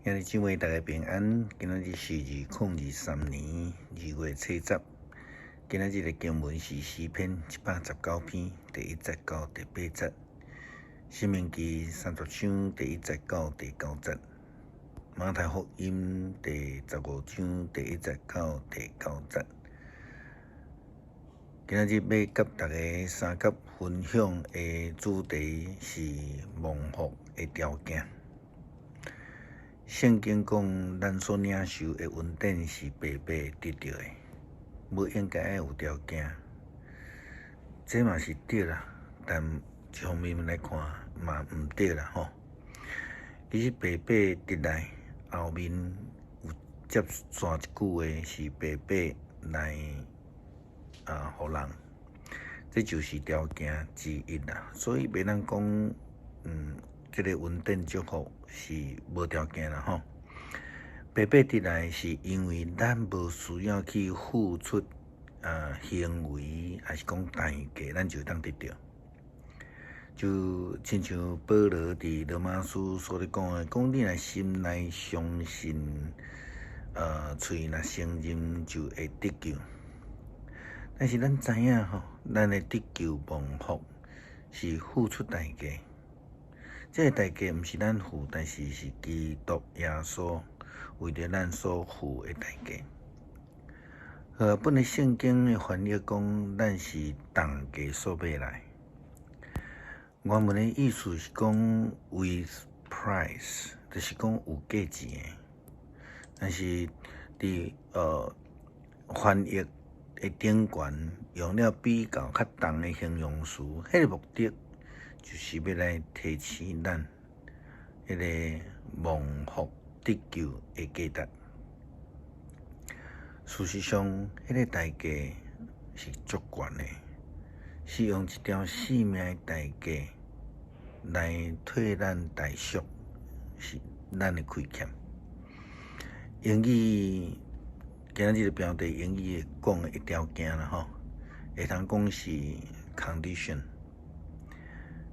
兄弟姊妹，大家平安。今仔日是2023年2月初10。今仔日的經文是詩篇119篇第一節到第八節，申命記30章第一節到第九節，馬太福音第十五章第一節到第九節。今仔日欲佮大家相佮分享的主題是蒙福的條件。聖經講，咱所領受的恩典是白白得著的，無應該愛有條件。這嘛是對啦，但一方面來看嘛毋對啦吼。其實白白得來，後面有接續一句話是白白來啊，予人，這就是條件之一啦。所以袂當講，這个恩典祝福是無條件啦吼。白白得來是因為咱無需要去付出啊行為，抑是講代價，咱就會當得著。就親像保羅佇羅馬書所咧講的，講你若心內相信，喙若承認就會得救。但是咱知影吼，咱的得救蒙福是付出代價。這个代價毋是咱付，但是是基督耶穌為著咱所付的代價。和合本的聖經的翻譯講，咱是重價所買來。原文的意思是講 with price，就是講有價錢的。但是佇翻譯的頂懸用了比較較重的形容詞，彼个目的就是欲來提醒咱彼个蒙福得救的價值。事實上，彼个代價是足懸的，是用一條性命的代價來替咱代贖，是咱的虧欠。英語今仔日的標題英語講的條件啦吼，會通講是 condition。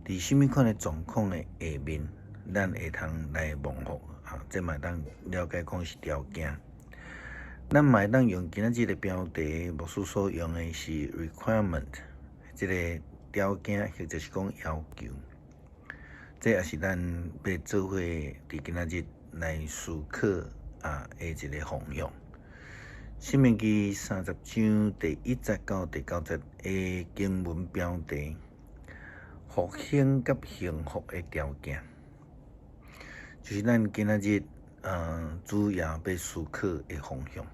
佇啥物款的狀況的下面，咱會通來蒙福啊？這嘛會當了解講是條件。咱嘛會當用今仔日的標題，牧師所用的是 requirement，這个條件或者是講要求。這也是咱欲做伙佇今仔日來思考啊的一个方向。申命記三十章第一節到第九節的經文標題：復興佮幸福的條件，就是咱今仔日主要欲思考的方向。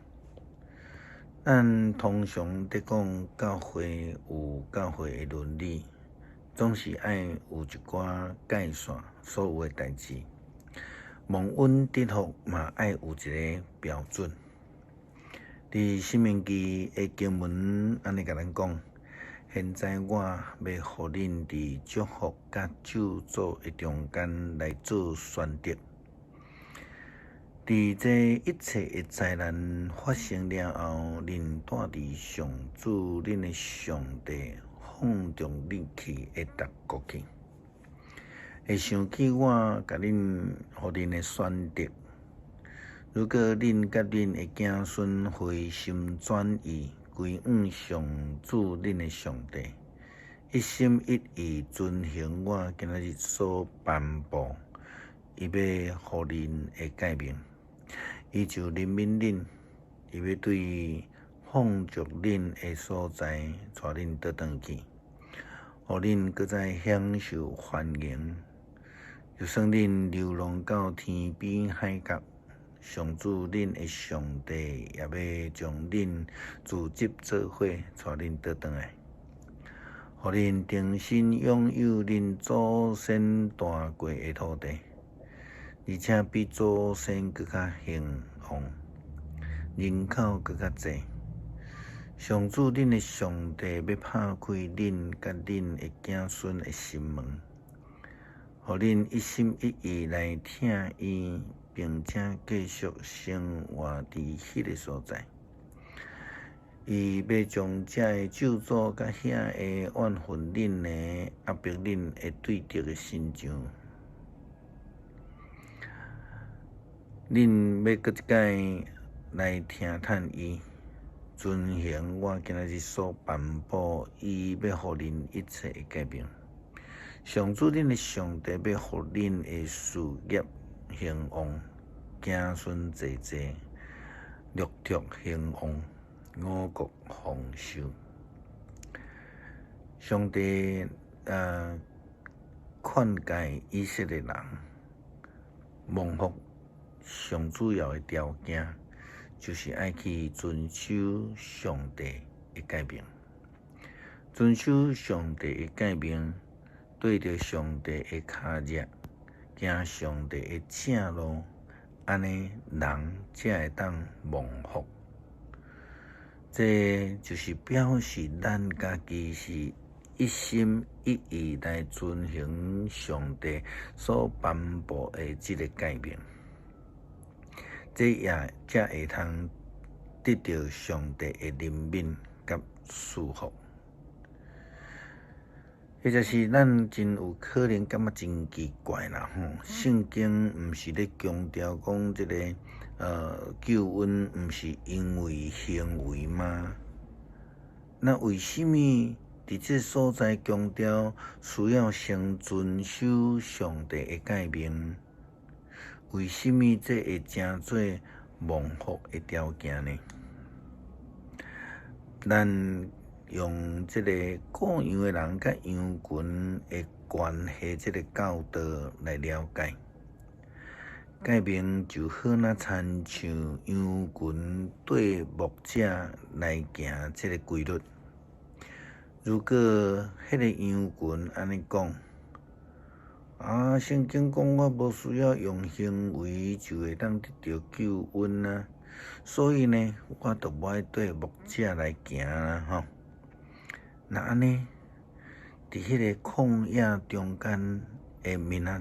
咱通常佇講教會有教會的倫理，總是愛有一寡界線，所有的代誌。蒙恩得福嘛愛有一个標準。佇申命記的經文按呢共咱講。現在我欲予恁佇祝福佮咒詛的中間來做選擇。佇這一切的災難發生了後，恁住佇上主恁的上帝放逐恁去的逐國去，會想起我共恁予恁的選擇。如果恁佮恁的子孫回心轉意，歸向上主恁的上帝，一心一意遵行我今仔日所頒布，伊欲予恁的誡命，伊就憐憫恁，伊欲對放逐恁的所在帶恁倒轉去，予恁閣再享受繁榮。就算恁流浪到天邊海角，上主恁的上帝也欲將恁聚集做伙，帶恁倒轉來，予恁重新擁有恁祖先住過的土地，而且比祖先閣較興旺，人口閣較濟。上主恁的上帝欲拍開恁佮恁的子孫的心門，予恁一心一意來疼伊，並且繼續生活佇彼个所在。伊欲將這个咒詛佮遐个怨恨恁的、壓迫恁的對敵的身上。恁欲閣一擺來聽趁伊，遵行我今仔日所頒布伊欲予恁一切的誡命。上主恁的上帝欲予恁的事業興旺，子孫濟濟，六畜興旺，五穀豐收。上帝啊，勸誡以色列人，蒙福上主要的條件，就是愛去遵守上帝的誡命，遵守上帝的誡命，綴著上帝的跤跡，行上帝的正路，按呢人才會當蒙福。這就是表示咱家己是一心一意來遵行上帝所頒布的這个誡命，這也才會通得著上帝的憐憫佮賜福。或者是咱真有可能感覺真奇怪啦吼，聖經毋是咧強調講這个救恩毋是因為行為嗎？那為啥物佇這所在強調需要先遵守上帝的誡命？為啥物這會成做蒙福的條件呢？咱用這個顧羊的人佮羊群的關係這个教導來了解。誡命就好若親像羊群綴牧者來行這个規律。如果彼个羊群按呢講，啊，聖經講我無需要用行為就會當得著救恩啊，所以呢，我就無愛綴牧者來行啦吼。若按呢，佇彼个曠野中間的明仔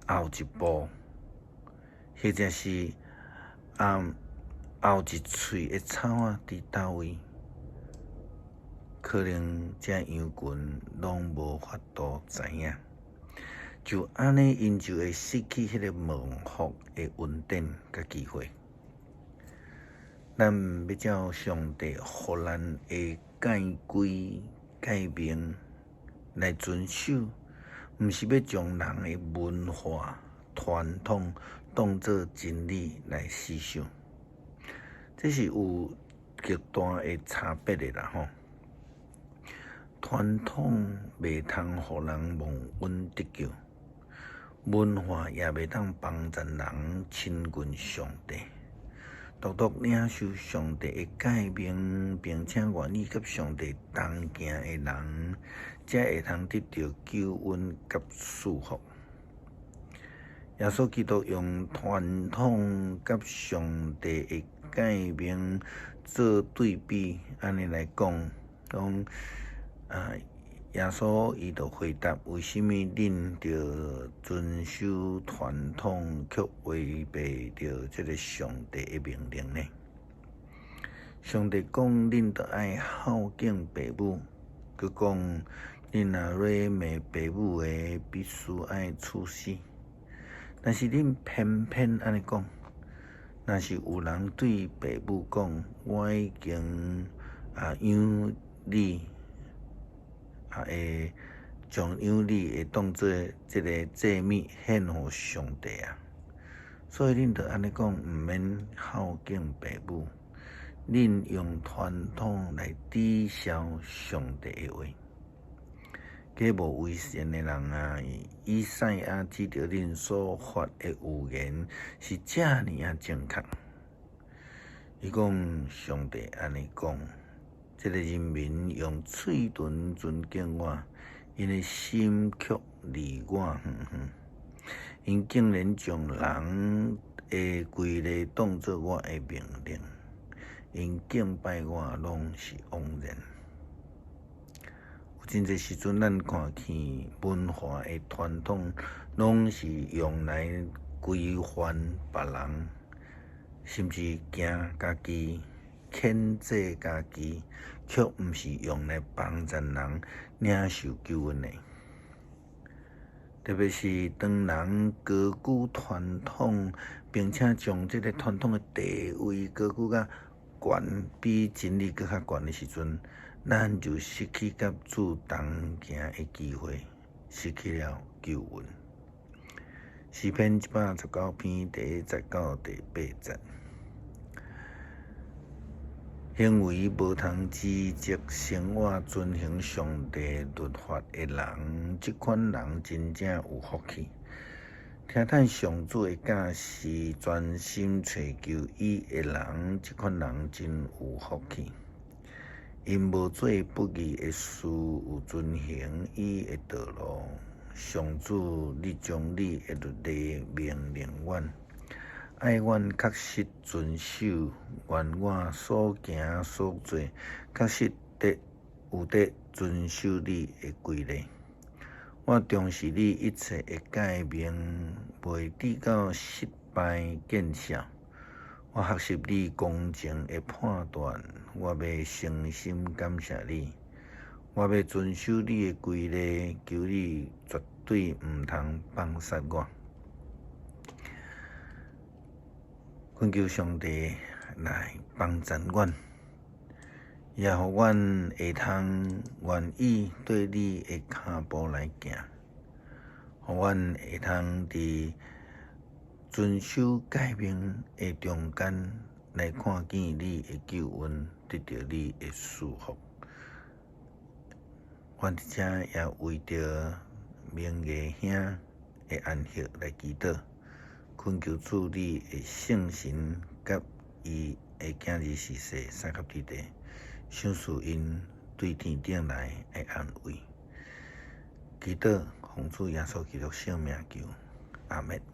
載，後一步，或者是後一喙的草仔佇佗位，可能這羊群攏無法度知影。就按呢，𪜶就會失去彼个蒙福的恩典佮機會。咱欲照上帝予咱的誡規誡命來遵守，毋是欲將人的文化傳統當做真理來死守，這是有極大的差別的啦吼。傳統袂通予人蒙恩得救，文化也袂當幫助人親近上帝。獨獨領受上帝的誡命，並且願意佮上帝同行的人，才會通得著救恩佮賜福。耶穌基督用傳統佮上帝的誡命做對比，按呢來講，講啊，耶穌伊就回答：為啥物恁著遵守傳統，卻違背著這个上帝的命令呢？上帝講，恁著愛孝敬爸母，閣講，恁若欲罵爸母的，必須愛處死。但是恁偏偏按呢講，若是有人對爸母講，我已經啊養你，啊會將養你會當做這个祭物獻予上帝啊，所以恁著按呢講，毋免孝敬爸母，恁用傳統來抵消上帝的話。假冒為善的人啊，以賽亞指著恁所發的預言是遮爾仔正確。伊講上帝按呢講，這个人民用喙唇尊敬我，𪜶的心卻離我遠遠。𪜶竟然將人的規例當做我的命令，𪜶敬拜我攏是枉然。有真濟時陣，咱看見文化的傳統，攏是用來規範別人，甚至驚家己、牽制家己，卻毋是用來幫助人領受救恩的。特別是當人高舉傳統，並且將這个傳統的地位高舉甲懸比真理閣較懸的時陣，咱就失去佮主同行的機會，失去了救恩。詩篇119篇第1節到第8節。行為無通知足生活遵行上帝律法的人，這款人真正有福氣。聽趁上主的教示，專心揣求伊的人，這款人真有福氣。𪜶無做不義的事，有遵行伊的道路。上主，你將你的律例命令阮，愛阮確實遵守，願我所行所做，確實得有得遵守你的規例。我重視你一切的誡命，袂致到失敗見笑。我學習你公正的判斷，我欲誠心感謝你。我欲遵守你的規例，求你絕對毋通放殺我。懇求上帝來幫贊阮，也予阮會通願意綴你的跤步來行，予阮會通佇遵守誡命的中間來看見你的救恩，得著你的賜福。阮佇遮也為著明月兄的安息來祈禱。懇求主你的聖神佮伊的囝兒逝世三合弟弟，賞賜𪜶對天頂來的安慰。祈禱奉主耶穌基督聖名求，阿們。